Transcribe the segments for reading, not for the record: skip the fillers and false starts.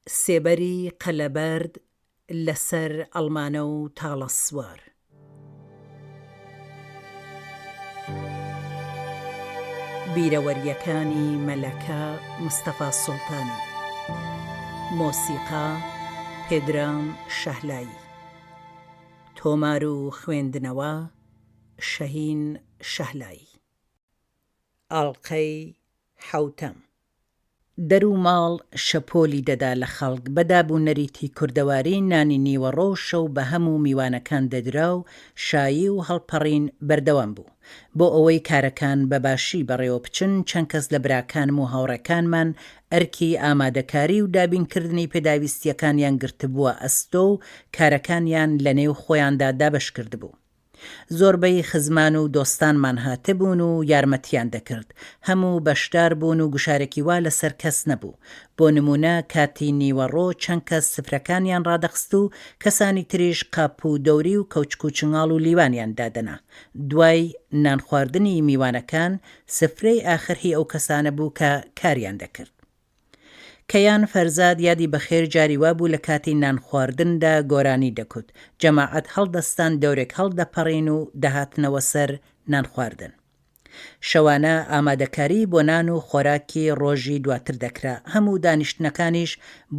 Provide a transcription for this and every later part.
سێبەری قەلەبەرد لە سەر ئەڵمانە و تاڵە سوار. بیرەوەرییەکانی مەلەکە مستەفا سوڵتانی. مۆسیقا، پێدرام شەهلایی. تۆمار و خوێندنەوە، شەهین شەهلایی. ئاڵقەی حەوتەم. دەر و ماڵ شەپۆلی دەدا لە خەڵک، بە داب و نەریتی کوردەواری نانی نیوەڕۆ و شەو بە هەموو میوانەکان دەدرا و شایی و هەڵپەڕین بەردەوام بوو. بۆ ئەوەی کارەکان بە باشی بەڕێوە بچن چەند کەس لە براکانم و هاوڕێکانمان ئەرکی ئامادەکاری و دابینکردنی پێداویستییەکانیان گرتبووە ئەستۆ و کارەکانیان لەنێو خۆیاندا دابەش کردبوو. زۆربەی خزمان و دۆستانمان هاتبوون و یارمەتیان دەکرد. هەموو بەشدار بوون و گوشارێکی وا لەسەر کەس نەبوو. بۆ نموونە کاتی نیوەڕۆ چەند کەس سفرەکانیان ڕادەخست و کەسانی تریش قاپ و دەوری و کەوچک و چنگاڵ و لیوانیان دادەنا. دوای نانخواردنی میوانەکان سفرەی ئاخر هی ئەو کەسانە بوو کە کاریان دەکرد. کەیان فەرزاد یادی بەخێر جاری وابوو لە کاتی نان خواردندا گۆرانی دەکوت، جەماعەت هەڵدەستان دەورێک هەڵدەپەڕین و دەهاتنەوە سەر نان خواردن. شەوانە ئامادەکاری بۆ نان و خۆراکی ڕۆژی دواتر دەکرا، هەموو دانیشتنەکانیش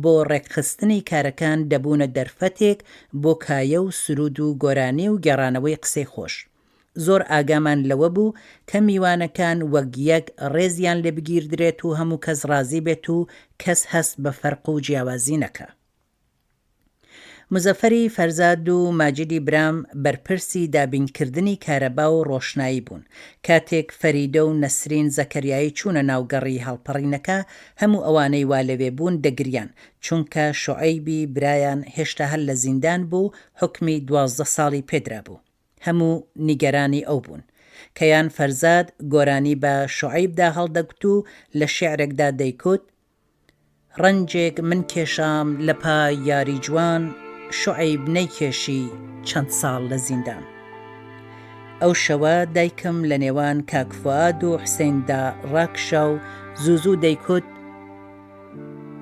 بۆ ڕێکخستنی کارەکان دەبوونە دەرفەتێک بۆ کایە و سروود و گۆرانی و گێڕانەوەی قسەی خۆش. زۆر ئاگامان لەوە بوو کە میوانەکان وەک یەک ڕێزیان لێ بگیردرێت و هەموو کەس ڕازی بێت و کەس هەست بە فەرق و جیاوازی نەکا. مزەفەری فەرزاد و ماجیدی برام بەرپرسی دابینکردنی کارەبا و ڕۆشنایی بوون. کاتێک فەریدە و نەسرین زەکەریایی چوونە ناو گەڕی هەڵپەڕینەکە، هەموو ئەوانەی وا لەوێ بوون دەگریان، چونکە شوعەیبی برایان هێشتا هەر لە زیندان بوو و حوکمی 12 ساڵی پێدرابوو. هەموو نیگەرانی ئەو بوون. کەیان فەرزاد گۆرانی بە شوعەیبدا هەڵدەگوت و لە شیعرێکدا دەیکوت، ڕەنجێک من کێشام لە پای یاری جوان، شوعەیب نەیکێشی چەند ساڵ لە زیندان. ئەو شەوە دایکم لە نێوان کاک فوئاد و حسەیندا ڕاکشا و زوو زوو دەیکوت،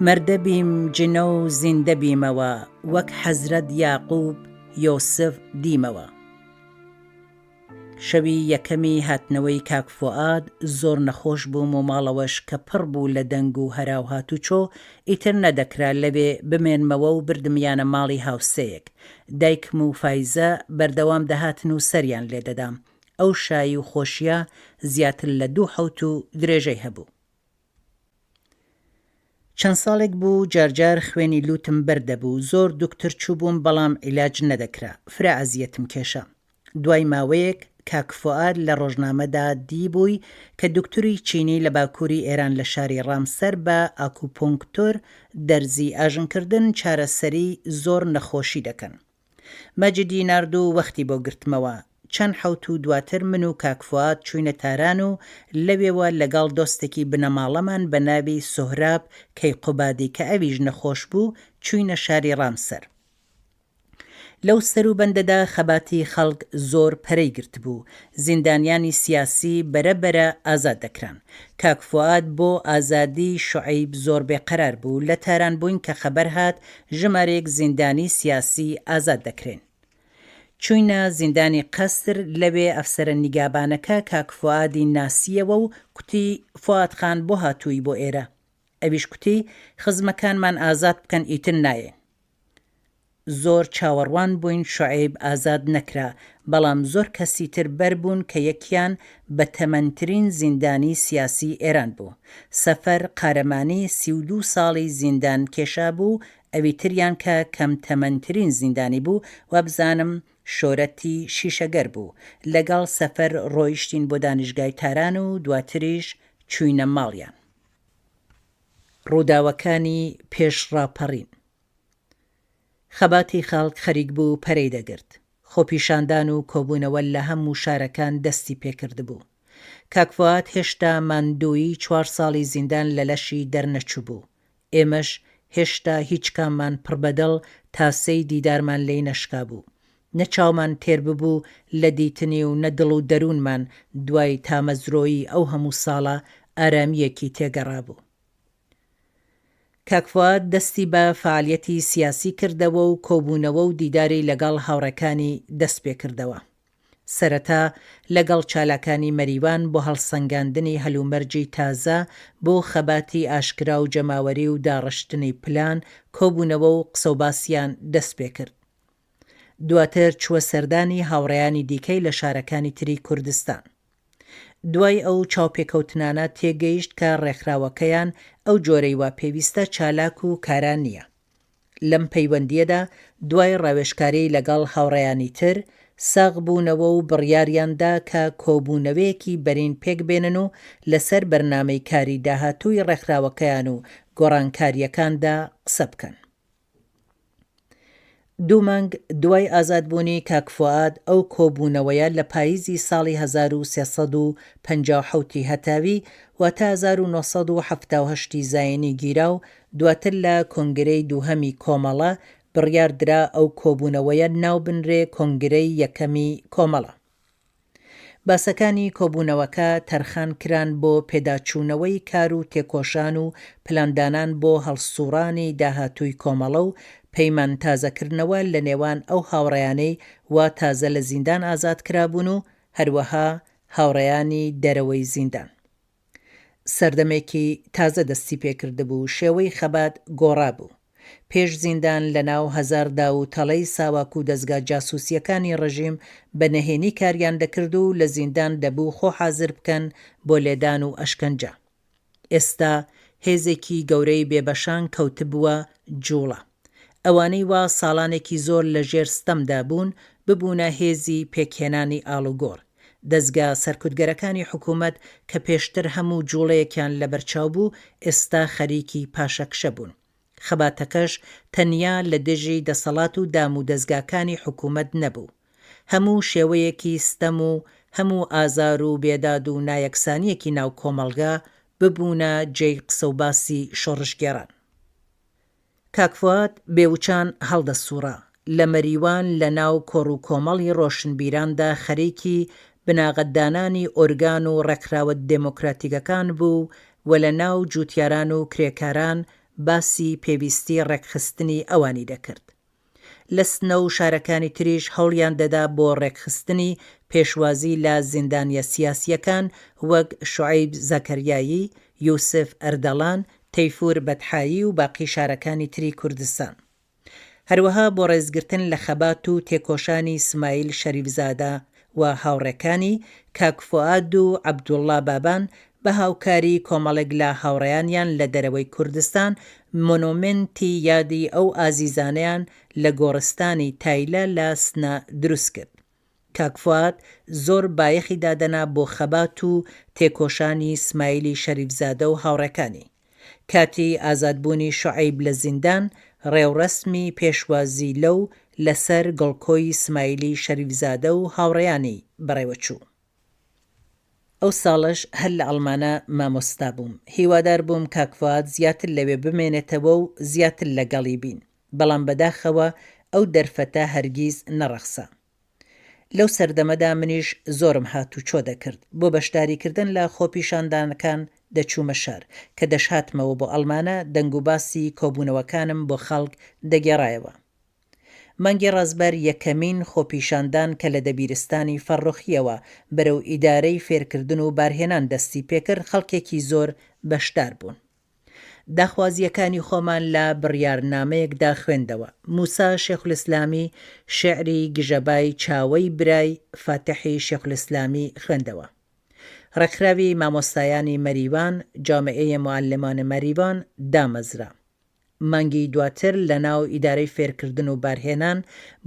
مردە بیم جنە و زیندە بیمەوە، وەک حەزرەت یاقوب یۆسف دیمەوە. شەوی یەکەمی هاتنەوەی کاک فوئاد زۆر نەخۆش بووم و ماڵەوەش کە پڕ بوو لە دەنگ و هەرا و هاتوچۆ ئیتر نەدەکرا لەوێ بمێنمەوە و بردمیانە ماڵی هاوسێیەک. دایکم و فایزە بەردەوام دەهاتن و سەریان لێدەدام. ئەو شایی و خۆشییە زیاتر لە دوو حەوتوو درێژەی هەبوو. چەند ساڵێک بوو جارجار خوێنی لوتم بەردەبوو زۆر دوکتر چوبووم بەڵام عیلاج نەدەکرا فرە ئەزیەتم کێشا دوای ماوەیەک کاک فوئاد لە ڕۆژنامەدا دیبووی کە دوکتوری چینی لە باکوری ئێران لە شاری ڕامسەر بە ئاکوپونکتور دەرزی ئاژنکردن چارەسەری زۆر نەخۆشی دەکەن مەجیدی نارد و وەختی بۆ گرتمەوە. چەند حەوتوو دواتر من و کاک فوئاد چووینە تاران و لەوێوە لەگەڵ دۆستێکی بنەماڵەمان بە ناوی سوهراب کەیقوبادی کە ئەویش نەخۆش بوو چووینە شاری ڕامسەر. لەو سەروبەندەدا خەباتی خەڵک زۆر پەرەی گرتبوو. زیندانیانی سیاسی بەرە بەرە ئازاد دەکران. کاک فوئاد بۆ ئازادیی شوعەیب زۆر بێقەرار بوو. لە تاران بووین کە خەبەر هات ژمارەیەک زیندانیی سیاسی ئازاد دەکرێن. چووینە زیندانی قەسر، لەوێ ئەفسەرە نیگابانەکە کاک فوئادی ناسییەوە و کوتی فوئاد خان بۆ هاتووی بۆ ئێرە؟ ئەویش کوتی خزمەکانمان ئازاد بکەن ئیتر نایەین. زۆر چاوەڕوان بووین شوعەیب ئازاد نەکرا، بەڵام زۆر کەسی تر بەر بوون کە یەکیان بە تەمەنترین زیندانی سیاسی ئێران بوو. سەفەر قارەمانی 32 ساڵی زیندان کێشابوو، ئەوی تریان کە کەم تەمەنترین زیندانی بوو وابزانم شۆرەتی شیشەگەر بوو. لەگەڵ سەفەر ڕۆیشتین بۆ دانیشگای تاران و دواتریش چووینە ماڵیان. ڕووداوەکانی پێش ڕاپەڕین. خەباتی خەڵک خەریک بوو پەرەی دەگرت. خۆپیشاندان و کۆبوونەوە لە هەموو شارەکان دەستی پێکردبوو. کاک فوئاد هێشتا ماندوویی چوار ساڵی زیندان لە لەشی دەرنەچووبوو. ئێمەش هێشتا هیچکاممان پڕبەدڵ تاسەی دیدارمان لێی نەشکابوو. نە چاومان تێر ببوو لە دیتنی و نە دڵ و دەروونمان دوای تامەزرۆیی ئەو هەموو ساڵە ئارامییەکی تێگەڕابوو. کاک فوئاد دەستی بە فەعالیەتی سیاسی کردەوە و کۆبوونەوە و دیداری لەگەڵ هاوڕێکانی دەست پێ کردەوە. سەرەتا لەگەڵ چالاکانی مەریوان بۆ هەڵسەنگاندنی هەلومەرجی تازە بۆ خەباتی ئاشکرا و جەماوەری و داڕشتنی پلان کۆبوونەوە و قسەوباسیان دەست پێ کرد. دواتر چووە سەردانی هاوڕێیانی دیکەی لە شارەکانی تری کوردستان. دوای ئەو چاوپێکەوتنانە تێگەیشت کە ڕێکخراوەکەیان ئەو جۆرەی وا پێویستە چالاک و کارا نییە. لەم پەیوەندییەدا دوای ڕاوێژکاری لەگەڵ هاوڕێیانی تر، ساغ بوونەوە و بڕیاریان دا کە کۆبوونەوەیەکی بەرین پێک بێنن و لەسەر بەرنامەی کاری داهاتووی ڕێکخراوەکەیان و گۆڕانکارییەکاندا قسە بکەن. دوو مانگ دوای ئازادبوونی کاک فوئاد ئەو کۆبوونەوەیە لە پاییزی ساڵی 1357 ی هەتاوی واتە 1978 ی زایینی گیرا و دواتر لە کۆنگرەی دووهەمی کۆمەڵە بڕیار درا ئەو کۆبوونەوەیە ناو بنرێ کۆنگرەی یەکەمی کۆمەڵە. باسەکانی کۆبوونەوەکە تەرخان کران بۆ پێداچوونەوەی کار و تێکۆشان و پلاندانان بۆ هەڵسووڕانی داهاتووی کۆمەڵە و پەیمان تازەکردنەوە لە نێوان ئەو هاوڕێیانەی وا تازە لە زیندان ئازاد کرابوون و هەروەها هاوڕێیانی دەرەوەی زیندان. سەردەمێکی تازە دەستی پێکردبوو، شێوەی خەبات گۆڕابوو. پێش زیندان لە ناو هەزار داو و تەڵەی ساواک و دەزگا جاسوسییەکانی ڕژیم بە نەهێنی کاریان دەکرد و لە زیندان دەبوو خۆ حازر بکەن بۆ لێدان و ئەشکەنجە. ئێستا هێزێکی گەورەی بێبەشان کەوتبووە جووڵە. ئەوانەی وا ساڵانێکی زۆر لە ژێر ستەمدا بوون، ببوونە هێزی پێکهێنانی ئاڵوگۆڕ. دەزگا سەرکوتگەرەکانی حکوومەت کە پێشتر هەموو جووڵەیەکیان لەبەرچاو بوو، ئێستا خەریکی پاشەکشە بوون. خەباتەکەش تەنیا لە دژی دەسەڵات و دامودەزگاکانی حکوومەت نەبوو. هەموو شێوەیەکی ستەم و هەموو ئازار و بێداد و نایەکسانییەکی ناو کۆمەڵگا ببوونە جێی قسەوباسی شۆڕشگێڕان. کاک فواد بێوچان هەڵدەسووڕا، لە مەریوان لە ناو کۆڕوکۆمەڵی ڕۆشنبیراندا خەریکی بناغەدانانی ئۆرگان و ڕێکخراوە دێمۆکراتیکەکان بوو و لە ناو جووتیاران و کرێکاران باسی پێویستی ڕێکخستنی ئەوانی دەکرد. لە سنە و شارەکانی تریش هەوڵیان دەدا بۆ ڕێکخستنی پێشوازی لە زیندانیە سیاسیەکان وەک شوعەیب زەکەریایی، یوسف ئەردەڵان، تەیفور بەتحایی و باقی شارەکانی تری کوردستان. هەروەها بۆ ڕێزگرتن لە خەبات و تێکۆشانی سمایل شەریفزادە و هاوڕێکانی، کاک فوئاد و عەبدوڵڵا بابان بە هاوکاری کۆمەڵێک لە هاوڕێیانیان لە دەرەوەی کوردستان مۆنۆمێنتی یادی ئەو ئازیزانەیان لە گۆڕستانی تایلە لە سنە دروست کرد. کاک فوئاد زۆر بایەخی دادەنا بۆ خەبات و تێکۆشانی سمایلی شەریفزادە و هاوڕێکانی. کاتی ئازادبوونی شوعەیب لە زیندان، ڕێوڕەسمی پێشوازی لەو لە سەر گڵکۆی سمایلی شەریفزادە و هاوڕێیانی بەڕێوەچوو. ئەو ساڵەش هەر لە ئەڵمانە مامۆستا بووم. هیوادار بووم کاک فوئاد زیاتر لەوێ بمێنێتەوە و زیاتر لە گەڵی بین. بەڵام بەداخەوە ئەو دەرفەتە هەرگیز نەڕەخسا. لەو سەردەمەدا منیش زۆرم هاتوچۆ دەکرد. بۆ بەشداریکردن لە خۆپیشاندانەکان دەچوومە شار. کە دەشهاتمەوە بۆ ئەڵمانە دەنگوباسی کۆبوونەوەکانم بۆ خەڵک دەگێڕایەوە. مانگی ڕەزبەر یەکەمین خۆپیشاندان کە لە دەبیرستانی فەڕڕوخییەوە بەرەو ئیدارەی فێرکردن و بارهێنان دەستی پێکرد خەڵکێکی زۆر بەشدار بوون. داخوازییەکانی خۆمان لە بڕیارنامەیەکدا خوێندەوە. موسا شێخولئیسلامی شێعری گژەبای چاوەی برای فاتحی شێخولئیسلامی خوێندەوە. ڕێکخراوی مامۆستایانی مەریوان، جامعه معلمان مریوان، دامەزرا. مانگی دواتر لەناو ئیدارەی فێرکردن و بارهێنان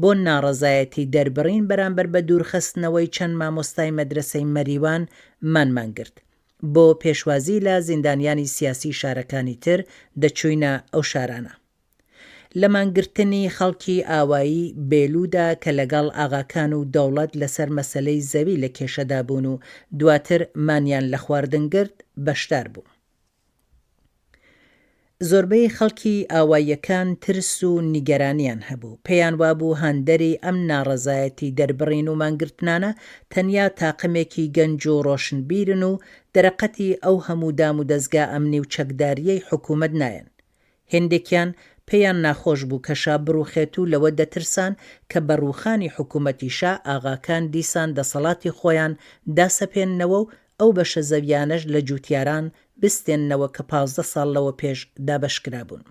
بۆ ناڕەزایەتی دەربڕین بەرامبەر بە دوورخستنەوەی چەند مامۆستای مەدرەسەی مەریوان مانمان گرت. بۆ پێشوازی لە زیندانیانی سیاسی شارەکانی تر دەچووینە ئەو شارانە. لە مانگرتنی خەڵکی ئاوایی بێلودا کە لەگەڵ ئاغاکان و دەوڵەت لەسەر مەسەلەی زەوی لە کێشەدا بوون و دواتر مانیان لە خواردن گرت بەشدار بووم. زۆربەی خەڵکی ئاواییەکان ترس و نیگەرانیان هەبوو، پێیان وابوو هاندەری ئەم ناڕەزایەتی دەربڕین و مانگرتنانە تەنیا تاقمێکی گەنج و ڕۆشنبیرن و دەرەقەتی ئەو هەموو دامودەزگا ئەمنی و چەکدارییەی حکوومەت نایەن. هێندێکیان پێیان ناخۆش بوو کە شا بڕووخێت و لەوە دەترسان کە بە ڕووخانی حکوومەتی شا ئاغاکان دیسان دەسەڵاتی خۆیان داسەپێننەوە و ئەو بەشە زەویانەش لە جووتیاران بستێننەوە کە 15 ساڵ لەوە پێش دابەش کرابوون.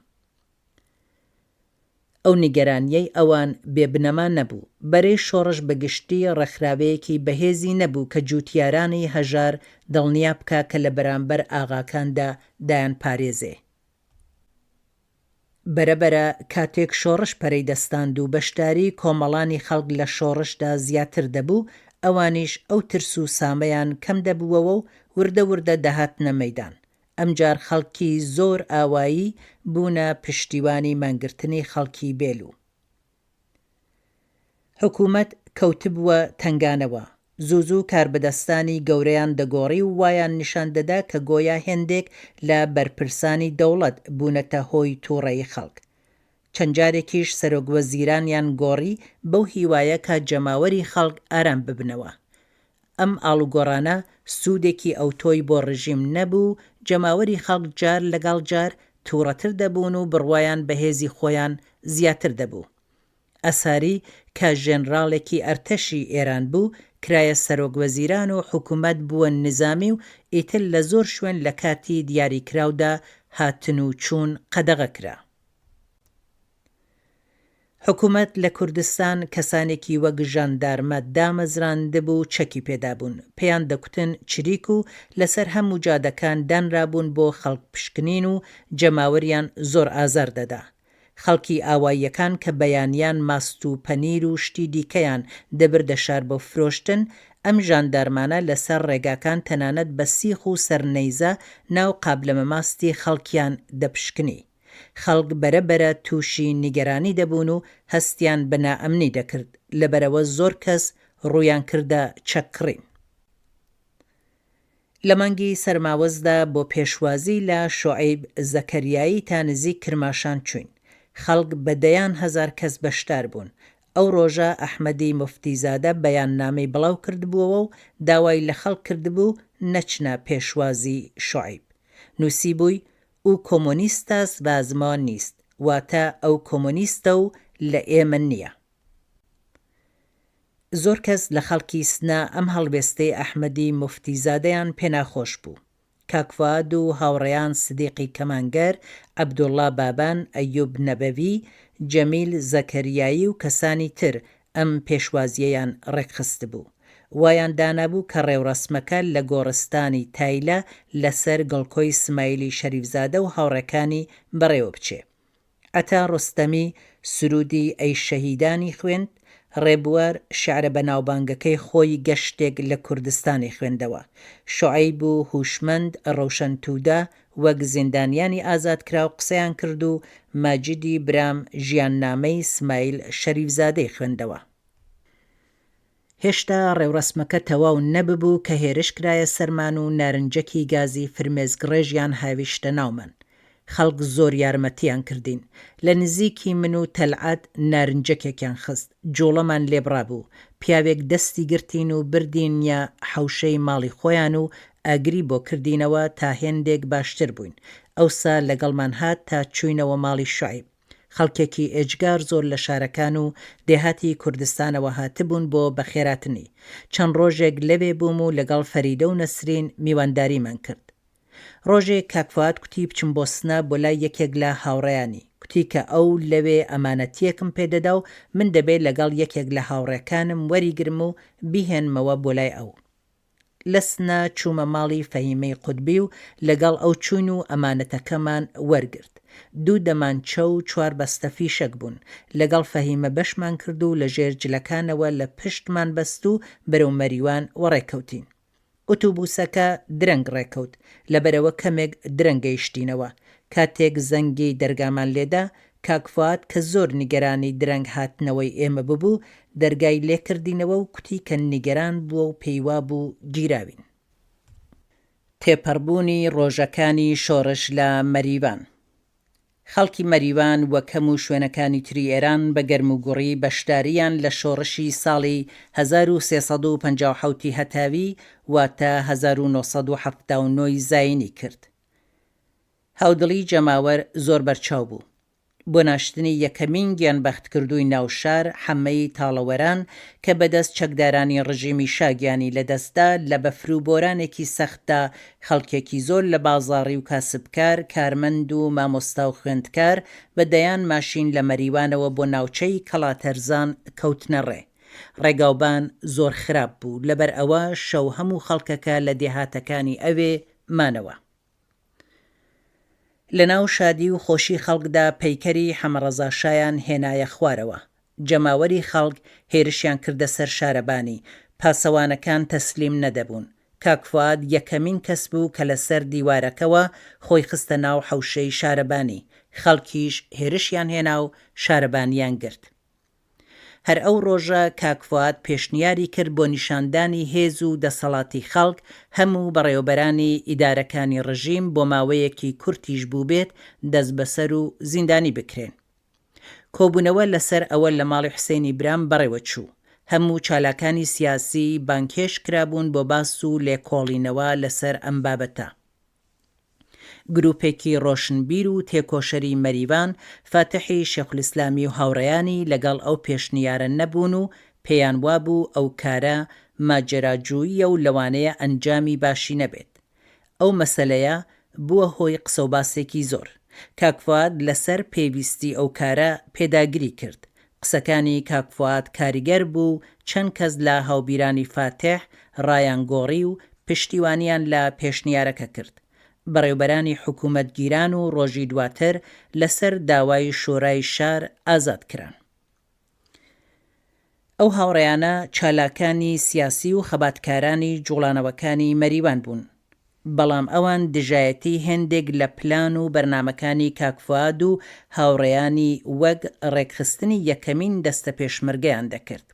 ئەو نیگەرانییەی ئەوان بێ بنەما نەبوو. بەرەی شۆڕش بە گشتی ڕێکخراوەیەکی بەهێزی نەبوو کە جووتیارانی هەژار دڵنیا بکا کە لە بەرامبەر ئاغاکاندا دایانپارێزێ. بەرەبەرە کاتێک شۆڕش پەرەی دەستاند و بەشداریی کۆمەڵانی خەڵک لە شۆڕشدا زیاتر دەبوو، ئەوانیش ئەو ترس و سامەیان کەم دەبووەوە و وردە وردە دەهاتنە مەیدان. ئەمجار خەڵکی زۆر ئاوایی بوونە پشتیوانی مانگرتنی خەڵکی بێلوو. حکوومەت کەوتبووە تەنگانەوە. زوو زوو کاربەدەستانی گەورەیان دەگۆڕی و وایان نیشان دەدا کە گۆیا هێندێک لە بەرپرسانی دەوڵەت بوونەتە هۆی تووڕەیی خەڵک. چەند جارێکیش سەرۆک وەزیرانیان گۆڕی بەو هیوایە کە جەماوەری خەڵک ئارام ببنەوە. ئەم ئاڵوگۆڕانە سوودێکی ئەوتۆی بۆ ڕژیم نەبوو و جەماوەری خەڵک جار لەگەڵ جار تووڕەتر دەبوون و بڕوایان بە هێزی خۆیان زیاتر دەبوو. ئەساری کە ژێنراڵێکی ئەرتەشی ئێران بوو، کرایە سەرۆک وەزیران و حکوومەت بووە نیزامی و ئیتر لە زۆر شوێن لە کاتی دیاریکراودا هاتن و چوون قەدەغە کرا. حکومەت لە کوردستان کەسانێکی وەک ژاندارمە دامەزراندبوو و چەکی پێدابوون، پێیان دەکوتن چریک و لەسەر هەموو جادەکان دانرابوون بۆ خەڵک پشکنین و جەماوەریان زۆر ئازار دەدا. خەڵکی ئاواییەکان کە بەیانیان ماست و پەنیر و شتی دیکەیان دەبردە شار بۆ فرۆشتن، ئەم ژاندارمانە لەسەر ڕێگاکان تەنانەت بە سیخ و سەر نەیزە ناو قابلەمە ماستی خەڵکیان دەپشکنی. خەڵک بەرە بەرە تووشی نیگەرانی دەبوون و هەستیان بە نائەمنی دەکرد، لەبەرئەوە زۆر کەس ڕوویان کردە چەک کڕین. لە مانگی سەرماوەزدا بۆ پێشوازی لە شوعەیب زەکەریایی تا نزیک کرماشان چووین. خەڵک بە دەیان هەزار کەس بەشدار بوون. ئەو ڕۆژە ئەحمەدی موفتیزادە بەیاننامەی بڵاو کردبووەوە و داوای لە خەڵک کردبوو نەچنە پێشوازی شوعەیب. نووسیبووی او کمونیست است و از ما نیست واتە ئەو کۆمۆنیستە و لە ئێمە نییە. زۆر کەس لە خەڵکی سنە ئەم هەڵوێستەی ئەحمەدی موفتیزادەیان پێ ناخۆش بوو. کاک فوئاد و هاوڕێیان سدیقی کەمانگەر، عەبدوڵڵا بابان، ئەیوب نەبەوی، جەمیل زەکەریایی و کەسانی تر ئەم پێشوازییەیان ڕێکخستبوو. وایان دانابوو کە ڕێوڕەسمەکە لە گۆڕستانی تایلە لەسەر گڵکۆی سمایلی شەریفزادە و هاوڕێکانی بەڕێوە بچێ. عەتا ڕۆستەمی سروودی ئەی شەهیدانی خوێند، ڕێبوار شیعرە بەناوبانگەکەی خۆی گەشتێک لە کوردستانی خوێندەوە. شوعەیب و هوشمەند ڕەوشەن توودە وەک زیندانیانی ئازادکراو قسەیان کرد و ماجیدی برام ژیاننامەی سمایل شەریفزادەی خوێندەوە. هێشتا ڕێوڕەسمەکە تەواو نەببوو کە هێرش کرایە سەرمان و نارنجەکی گازی فرمێسکڕێژیان هاویشتە ناومان. خەڵک زۆر یارمەتیان کردین. لە نزیکی من و تەلعەت نارنجەکێکیان خست. جوڵەمان لێبڕابوو. پیاوێک دەستی گرتین و بردینیە حەوشەی ماڵی خۆیان و ئاگری بۆ کردینەوە تا هێندێک باشتر بووین. ئەوسا لەگەڵمان هات تا چووینەوە ماڵی شوعەیب. خەڵکێکی ئێجگار زۆر لە شارەکان و دێهاتی کوردستانەوە هاتبوون بۆ بەخێراتنی. چەند ڕۆژێک لەوێ بووم و لەگەڵ فەریدە و نەسرین میوانداریمان کرد. ڕۆژێک کاک فوئاد کوتی بچم بۆ سنە بۆ لای یەکێک لە هاوڕێیانی. کوتی کە ئەو لەوێ ئەمانەتییەکم پێ دەدا و من دەبێ لەگەڵ یەکێک لە هاوڕێکانم وەریگرم و بیهێنمەوە بۆ لای ئەو. لە سنە چوومە ماڵی فەهیمەی قوتبی و لەگەڵ ئەو چووین و ئەمانەتەکەمان وەرگرت. دوو دەمانچە و چوار بەستە فیشەک بوون. لەگەڵ فەهیمە بەشمان کرد و لە ژێر جلەکانەوە لە پشتمان بەست و بەرەو مەریوان وەڕێ کەوتین. ئوتوبوسەکە درەنگ ڕێکەوت، لەبەرئەوە کەمێک درەنگ گەیشتینەوە. کاتێک زەنگی دەرگامان لێدا، کاک فوئاد کە زۆر نیگەرانی درەنگ هاتنەوەی ئێمە ببوو، دەرگای لێکردینەوە و کوتی کە نیگەران بووە و پێیوابوو گیراوین. تێپەڕبوونی ڕۆژەکانی شۆڕش لە مەریوان. خەڵکی مەریوان وەک هەموو شوێنەکانی تری ئێران بە گەرموگوڕی بەشدارییان لە شۆڕشی ساڵی 1357 ی هەتاوی واتە 1979 ی زایینی کرد. هاودڵی جەماوەر زۆر بەرچاو بوو. بۆ ناشتنی یەکەمین گیانبەختکردووی ناو شار، حەمەی تاڵەوەران، کە بەدەست چەکدارانی ڕژیمی شا گیانی لەدەستدا، لە بەفر و بۆرانێکی سەختدا خەڵکێکی زۆر لە بازاڕی و کاسبکار، کارمەند و مامۆستا و خوێندکار بە دەیان ماشین لە مەریوانەوە بۆ ناوچەی کەڵاتەرزان کەوتنە ڕێ. ڕێگاوبان زۆر خراپ بوو، لەبەر ئەوە شەو هەموو خەڵکەکە لە دێهاتەکانی ئەوێ مانەوە. لە ناو شادی و خۆشی خەڵکدا پەیکەری حەمەڕەزا شایان هێنایە خوارەوە. جەماوەری خەڵک هێرشیان کردە سەر شارەبانی، پاسەوانەکان تەسلیم نەدەبوون. کاک فوئاد یەکەمین کەس بوو کە لە سەر دیوارەکەوە خۆی خستە ناو حەوشەی شارەبانی، خەڵکیش هێرشیان هێنا و شارەبانیان گرت. هەر ئەو ڕۆژە کاک فوئاد پێشنیاری کرد بۆ نیشاندانی هێز و دەسەڵاتی خەڵک هەموو بەڕێوەبەرانی ئیدارەکانی ڕژیم بۆ ماوەیەکی کورتیش بووبێت دەستبەسەر و زیندانی بکرێن. کۆبوونەوە لەسەر ئەوە لە ماڵی حوسێنی برام بەڕێوە چوو. هەموو چالاکانی سیاسی بانگهێشت کرابوون بۆ باس و لێکۆڵینەوە لەسەر ئەم بابەتە. گروپێکی ڕۆشنبیر و تێکۆشەری مەریوان فاتحی شێخولئیسلامی و هاوڕێیانی لەگەڵ ئەو پێشنیارە نەبوون و پێیان وابوو ئەو کارە ماجەراجووییە و لەوانەیە ئەنجامی باشی نەبێت. ئەو مەسەلەیە بووە هۆی قسەوباسێکی زۆر. کاک فوئاد لەسەر پێویستی ئەو کارە پێداگری کرد. قسەکانی کاک فوئاد کاریگەر بوو و چەند کەس لە هاوبیرانی فاتح ڕایان گۆڕی و پشتیوانیان لە پێشنیارەکە کرد. بەڕێوبەرانی حکوومەت گیران و ڕۆژی دواتر لەسەر داوای شۆرای شار ئازاد کران. ئەو هاوڕێیانە چالاکانی سیاسی و خەباتکارانی جوڵانەوەکانی مەریوان بوون. بەڵام ئەوان دژایەتی هێندێک لە پلان و بەرنامەکانی کاک فوئاد و هاوڕێیانی وەک ڕێکخستنی یەکەمین دەستە پێشمەرگەیان دەکرد.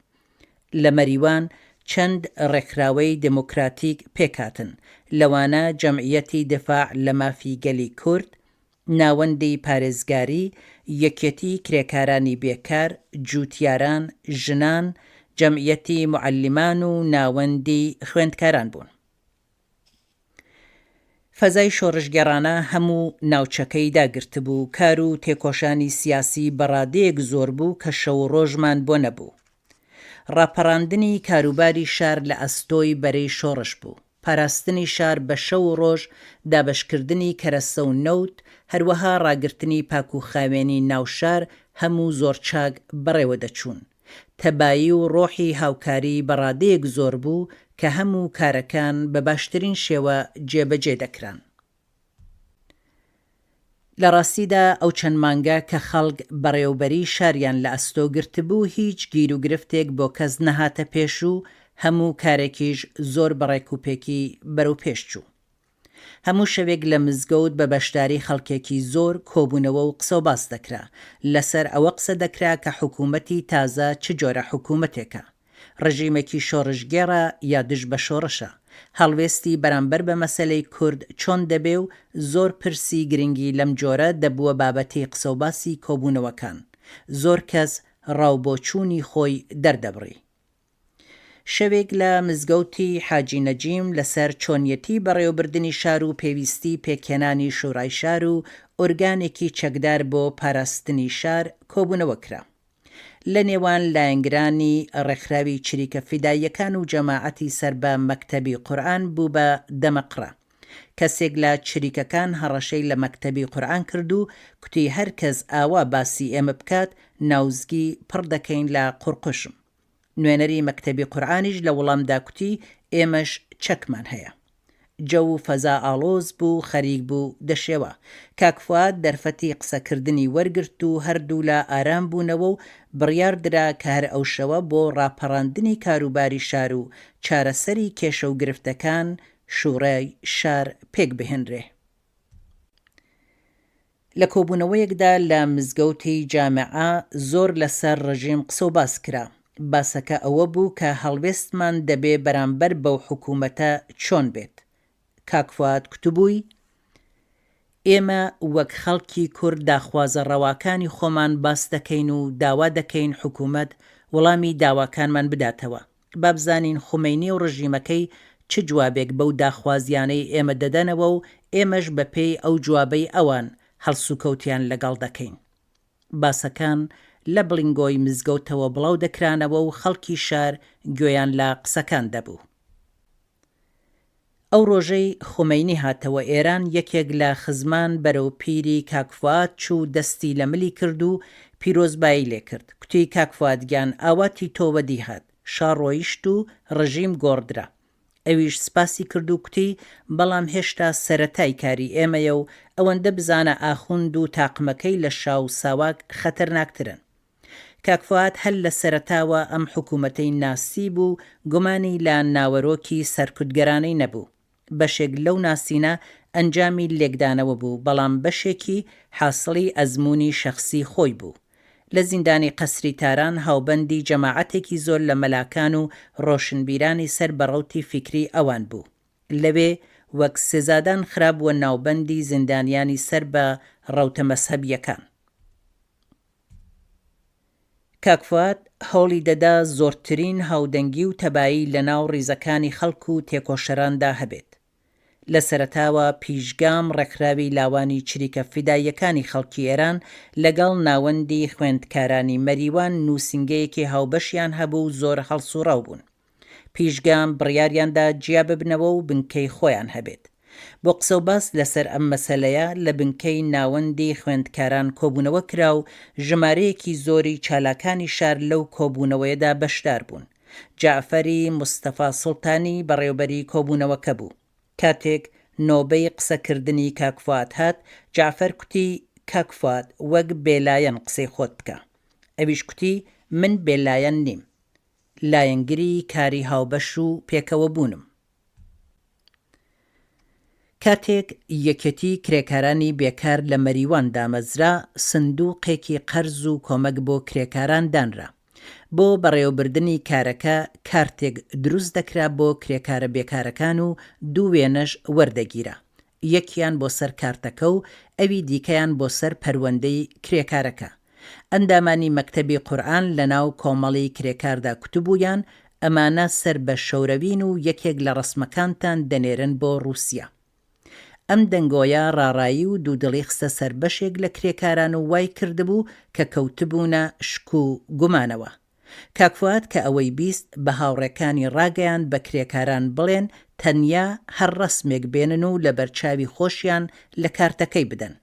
لە مەریوان چەند ڕێکخراوەی دێمۆکراتیک پێکهاتن، لەوانە جەمعیەتی دفاع لە مافی گەلی کورد، ناوەندی پارێزگاری، یەکیەتی کرێکارانی بێکار، جووتیاران، ژنان، جەمعیەتی موعەلیمان و ناوەندی خوێندکاران بوون. فەزای شۆڕشگێڕانە هەموو ناوچەکەی داگرتبوو، کار و تێکۆشانی سیاسی بە ڕادەیەک زۆر بوو کە شەو و ڕۆژمان بۆ نەبوو. ڕاپەڕاندنی کاروباری شار لە ئەستۆی بەرەی شۆڕش بوو. پاراستنی شار بە شەو و ڕۆژ، دابەشکردنی کەرەسە و نەوت، هەروەها ڕاگرتنی پاک و خاوێنی ناو شار هەموو زۆر چاک بەڕێوە دەچوون. تەبایی و ڕۆحی هاوکاری بە ڕادەیەک زۆر بوو کە هەموو کارەکان بە باشترین شێوە جێبەجێ دەکران. لە ڕاستیدا ئەو چەند مانگە کە خەڵک بەڕێوبەریی شاریان لە ئەستۆ گرتبوو هیچ گیروگرفتێک بۆ کەس نەهاتە پێش و هەموو کارێکیش زۆر بە ڕێکوپێکی بەرەو پێش چوو. هەموو شەوێک لە مزگەوت بە بەشداری خەڵکێکی زۆر کۆبوونەوە و قسەوباس دەکرا، لەسەر ئەوە قسە دەکرا کە حکوومەتی تازە چ جۆرە حکوومەتێکە؟ ڕژیمێکی شۆڕشگێڕە یا دژ بە شۆڕشە؟ هەڵوێستی بەرامبەر بە مەسەلەی کورد چۆن دەبێ و زۆر پرسی گرنگی لەم جۆرە دەبووە بابەتی قسەوباسی کۆبوونەوەکان. زۆر کەس ڕاوبۆچوونی خۆی دەردەبڕی. شەوێک لە مزگەوتی حاجی نەجیم لەسەر چۆنیەتی بەڕێوەبردنی شار و پێویستی پێکهێنانی شورای شار و ئۆرگانێکی چەکدار بۆ پاراستنی شار کۆبوونەوە کرا. لە نێوان لایەنگرانی ڕێکخراوی چریکە فیداییەکان و جەماعەتی سەر بە مەکتەبی قورئان بوو بە دەمەقڕە. کەسێک لە چریکەکان هەڕەشەی لە مەکتەبی قورئان کرد و کوتی هەر کەس ئاوا باسی ئێمە بکات ناوزگی پڕ دەکەین لە قوڕقوشم. نوێنەری مەکتەبی قورعانیش لە وڵامدا کوتی ئێمەش چەکمان هەیە. جەو و فەزا ئاڵۆز بوو خەریک بوو دەشێوا. کاک فواد دەرفەتی قسەکردنی وەرگرت و هەردوولا ئارام بوونەوە و بڕیار درا کە هەر ئەو شەوە بۆ ڕاپەڕاندنی کاروباری شار و چارەسەری کێشە و گرفتەکان شوڕای شار پێک بهێنرێ. لە کۆبوونەوەیەکدا لە مزگەوتی جامعە زۆر لە سەر ڕژیم قسە و باس کرا. باسەکە ئەوە بوو کە هەڵوێستمان دەبێ بەرامبەر بەو حکوومەتە چۆن بێت. کاک فوئاد کوتبووی، ئێمە وەک خەڵکی کورد داخوازە ڕەواکانی خۆمان باس دەکەین و داوا دەکەین حکوومەت وڵامی داواکانمان بداتەوە. با بزانین خومەینی و ڕژیمەکەی چ جوابێک بەو داخوازیانەی ئێمە دەدەنەوە و ئێمەش بە پێی ئەو جوابەی ئەوان هەڵسوکەوتیان لەگەڵ دەکەین. باسەکان لە بڵینگۆی مزگەوتەوە بڵاو دەکرانەوە و خەڵکی شار گوێیان لە قسەکان دەبوو. ئەو ڕۆژەی خومەینی هاتەوە ئێران یەکێک لە خزمان بەرەو پیری کاک فوئاد چوو دەستی لە ملی کرد و پیرۆزبایی لێ کرد کوتی کاک فوئاد گیان ئاواتی تۆ وەدی هات شا ڕۆیشت و ڕژیم گۆڕدرا ئەویش سپاسی کرد و کوتی بەڵام هێشتا سەرەتای کاری ئێمەیە و ئەوەندە بزانە ئاخوند و تاقمەکەی لە شا و ساواک خەتەرناکترن. کاک فوئاد هەر لە سەرەتاوە ئەم حکوومەتەی ناسیبوو و گومانی لە ناوەرۆکی سەرکوتگەرانەی نەبوو. بەشێک لەو ناسینە ئەنجامی لێکدانەوە بوو، بەڵام بەشێکی حاسڵی ئەزموونی شەخسی خۆی بوو. لە زیندانی قەسری تاران هاوبەندی جەماعەتێکی زۆر لە مەلاکان و ڕۆشنبیرانی سەر بە ڕەوتی فیکری ئەوان بوو. لەوێ وەک سزادان خرابووە ناوبەندی زیندانیانی سەر بە ڕەوتە مەزهەبییەکان. کاک فواد هەوڵی دەدا زۆرترین هاودەنگی و تەبایی لە ناو ڕیزەکانی خەڵک و تێکۆشەراندا هەبێت. لە سەرەتاوە پیشگام ڕێکخراوی لاوانی چریکە فیداییەکانی خەڵکی ئێران لەگەڵ ناوەندی خوێندکارانی مەریوان نووسینگەیەکی هاوبەشیان هەبوو و زۆر هەڵسووڕاو بوون. پیشگام بڕیاریان دا جیا ببنەوە و بنکەی خۆیان هەبێت. بۆ قسەوباس لەسەر ئەم مەسەلەیە لە بنکەی ناوەندی خوێندکاران کۆبوونەوە کرا و ژمارەیەکی زۆری چالاکانی شار لەو کۆبوونەوەیەدا بەشدار بوون. جەعفەری مستەفا سوڵتانی بەڕێوبەری کۆبوونەوەکە بوو. کاتێک نۆبەی قسە کردنی کاک فوئاد هات، جەعفەر کوتی، کاک فوئاد وەک بێلایەن قسەی خۆت بکە. ئەویش کوتی، من بێلایەن نیم. لایەنگری کاری هاوبەش و پێکەوەبوونم. کاتێک یەکێتی کرێکارانی بێکار لە مەریوان دامەزرا، سندوقێکی قەرز و کۆمەک بۆ کرێکاران دانرا. بۆ بەڕێوەبردنی کارەکە کارتێک دروست دەکرا بۆ کرێکارە بێکارەکان و دوو وێنەش وەردەگیرا. یەکیان بۆ سەر کارتەکە و ئەوی دیکەیان بۆ سەر پەروەندەی کرێکارەکە. ئەندامانی مەکتەبی قورئان لەناو کۆمەڵی کرێکاردا کوتبوویان، ئەمانە سەر بە شەورەوین و یەکێک لە ڕەسمەکانتان دەنێرن بۆ ڕووسیا. ئەم دەنگۆیە ڕاڕایی و دوودڵی خستە سەر بەشێک لە کرێکاران و وای کردبوو کە کەوتبوونە شک و گومانەوە. کاک فوئاد کە ئەوەی 20 بە هاوڕێکانی ڕاگەیاند بە کرێکاران بڵێن تەنیا هەر ڕەسمێک بێنن و لەبەرچاوی خۆشیان لە کارتەکەی بدەن.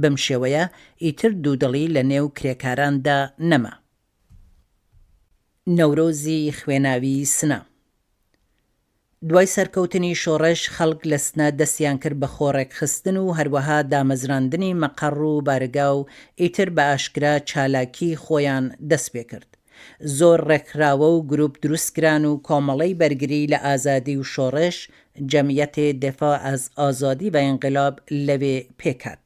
بەم شێوەیە ئیتر دوودڵی لە نێو کرێکاراندا نەما. نەورۆزی خوێناویی سنە. دوای سەرکەوتنی شۆڕش خەڵک لە سنە دەستیان کرد بە خۆ ڕێکخستن و هەروەها دامەزراندنی مەقەڕ و بارگا و ئیتر بە ئاشکرا چالاکیی خۆیان دەست پێ کرد. زۆر ڕێکخراوە و گروپ دروست کران و کۆمەڵەی بەرگری لە ئازادی و شۆڕش، جمعیت دفاع از آزادی و انقلاب، لەوێ پێک هات.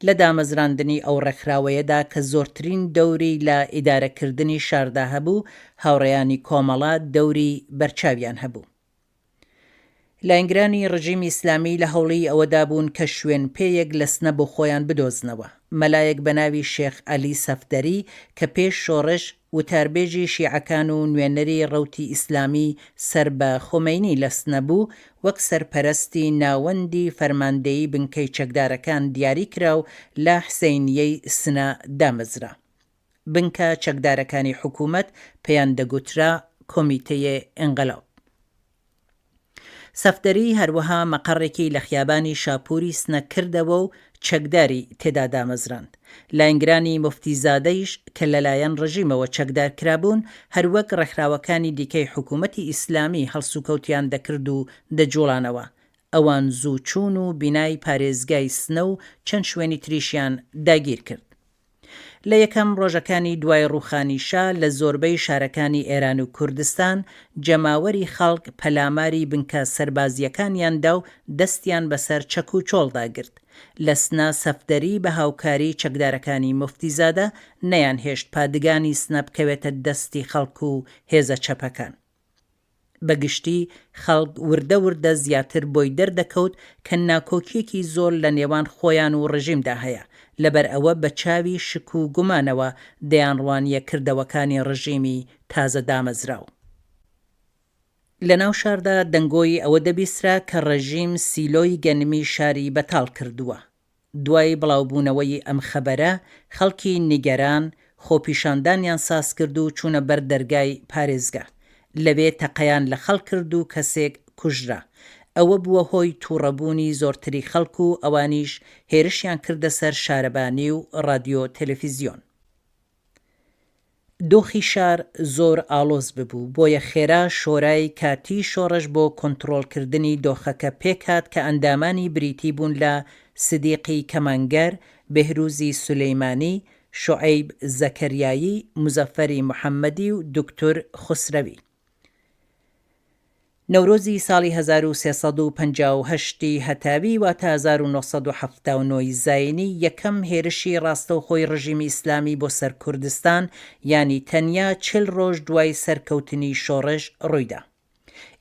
لە دامەزراندنی ئەو ڕێکخراوەیەدا کە زۆرترین دەوری لە ئیدارەکردنی شاردا هەبوو، هاوڕێیانی کۆمەڵە دەوری بەرچاویان هەبوو. لاینگرانی ڕژیمی ئیسلامی لە هەوڵی ئەوەدا بوون کە شوێن پێیەک لە سنە بۆ خۆیان بدۆزنەوە. مەلایەک بە ناوی شێخ عەلی سەفدەری کە پێش شۆڕش وتاربێژی شیعەکان و نوێنەری ڕەوتی ئیسلامی سەر بە خومەینی لە سنە بوو، وەک سەرپەرەستی ناوەندی فەرماندەیی بنکەی چەکدارەکان دیاری کرا و لە حسەینیەی سنە دامەزرا. بنکە چەکدارەکانی حکوومەت پێیان دەگوترا کۆمیتەیێ ئینقلاب. سەفدەری هەروەها مەقەڕێکی لە خیابانی شاپووری سنە کردەوە و چەکداری تێدا دامەزراند. لاینگرانی موفتیزادەیش کە لەلایەن ڕژیمەوە چەکدار کرابوون، هەروەک ڕێکخراوەکانی دیکەی حکوومەتی ئیسلامی هەڵسوکەوتیان دەکرد و دەجووڵانەوە. ئەوان زوو چوون و بینای پارێزگای سنە و چەند شوێنی تریشیان داگیر کرد. لە یەکەم ڕۆژەکانی دوای ڕووخانی شا لە زۆربەی شارەکانی ئێران و کوردستان جەماوەری خەڵک پەلاماری بنکە سەربازییەکانیان دا و دەستیان بەسەر چەک و چۆڵدا گرت. لە سنە سەفدەری بە هاوکاری چەکدارەکانی موفتیزادە نەیانهێشت پادگانی سنە بکەوێتە دەستی خەڵک و هێزە چەپەکان. بە گشتی خەڵک وردە وردە زیاتر بۆی دەردەکەوت کە ناکۆکییەکی زۆر لە نێوان خۆیان و ڕژیمدا هەیە، لەبەر ئەوە بە چاوی شک و گومانەوە دەیانڕوانییە کردەوەکانی ڕژیمی تازە دامەزراو. لە ناو شاردا دەنگۆی ئەوە دەبیسترا کە ڕێژیم سیلۆی گەنمی شاری بەتاڵ کردووە. دوای بڵاوبوونەوەی ئەم خەبەرە، خەڵکی نیگەران، خۆپیشاندانیان ساز کرد و چوونە بەر دەرگای پارێزگا. لەوێ تەقەیان لە خەڵک کرد و کەسێک کوژرا. ئەوە بووە هۆی تووڕەبوونی زۆرتری خەڵک و ئەوانیش هێرشیان کردە سەر شارەبانی و ڕادیۆ تەلەفیزیۆن. دۆخی شار زۆر ئاڵۆز ببوو، بۆیە خێرا شۆرای کاتیی شۆڕش بۆ کۆنتڕۆڵکردنی دۆخەکە پێکهات کە ئەندامانی بریتی بوون لە سدیقی کەمانگەر، بێهروزی سولەیمانی، شوعەیب زەکەریایی، موزەفەری محەمەدی و دوکتور خوسرەوی. نەورۆزی ساڵی 1358 ی هەتاوی واتە 1979 ی زاینی یەکەم هێرشی ڕاستەوخۆی ڕژیمی ئیسلامی بۆ سەر کوردستان یانی تەنیا 40 ڕۆژ دوای سەرکەوتنی شۆڕش ڕوویدا.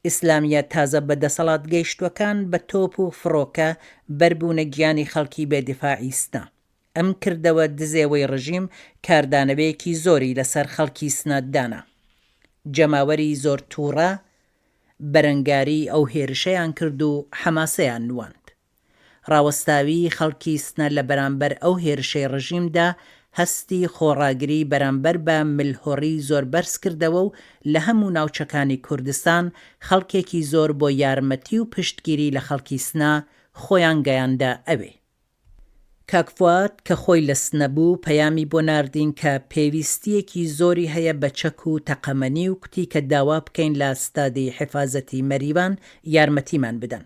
ئیسلامیە تازە بە دەسەڵات گەیشتوەکان بە تۆپ و فڕۆکە بەربوونە گیانی خەڵکی بێ دیفاعی سنە. ئەم کردەوە دزێوەی ڕژیم کاردانەوەیەکی زۆری لەسەر خەڵکی سنە دانا. جەماوەری زۆر تووڕە بەرەنگاریی ئەو هێرشەیان کرد و حەماسەیان نواند. ڕاوەستاویی خەڵکی سنە لە بەرامبەر ئەو هێرشەی ڕژیمدا هەستی خۆڕاگری بەرامبەر بە ملهوڕی زۆر بەرز کردەوە و لە هەموو ناوچەکانی کوردستان خەڵکێکی زۆر بۆ یارمەتی و پشتگیری لە خەڵکی سنە خۆیان گەیاندە ئەوێ. کاک فواد کە خۆی لە سنە بوو پەیامی بۆ ناردین کە پێویستییەکی زۆری هەیە بە چەک و تەقەمەنی و کوتی کە داوا بکەین لە ستادی حیفازەتی مەریوان یارمەتیمان بدەن.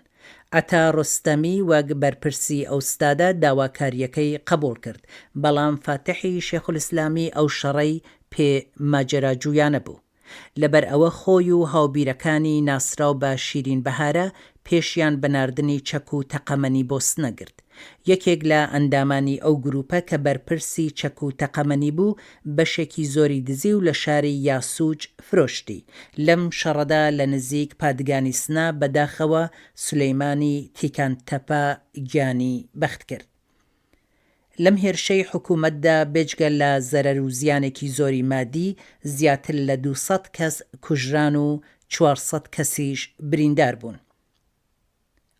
عەتا ڕۆستەمی وەک بەرپرسی ئەو ستادە داواکارییەکەی قەبووڵ کرد، بەڵام فاتحی شێخولئیسلامی ئەو شەڕەی پێ ماجەراجوویانە بوو. لەبەر ئەوە خۆی و هاوبیرەکانی ناسراو بە شیرین بەهارە پێشیان بە ناردنی چەک و تەقەمەنی بۆ سنە گرت. یەکێک لە ئەندامانی ئەو گرووپە کە بەرپرسی چەک و تەقەمەنی بوو، بەشێکی زۆری دزی و لە شاری یاسووج فرۆشتی. لەم شەڕەدا لە نزیک پادگانی سنە بە داخەوە سولەیمانی تیکان تەپە گیانی بەخت کرد. لەم هێرشەی حکوومەتدا بێجگە لە زەرەر و زیانێکی زۆری مادی، زیاتر لە 200 کەس کوژران و 400 کەسیش بریندار بوون.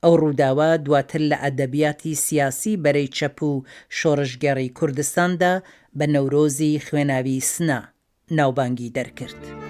ئەو ڕووداوە دواتر لە ئەدەبیاتی سیاسی بەرەی چەپ و شۆڕشگێڕی کوردستاندا بە نەورۆزی خوێناوی سنە ناوبانگی دەرکرد.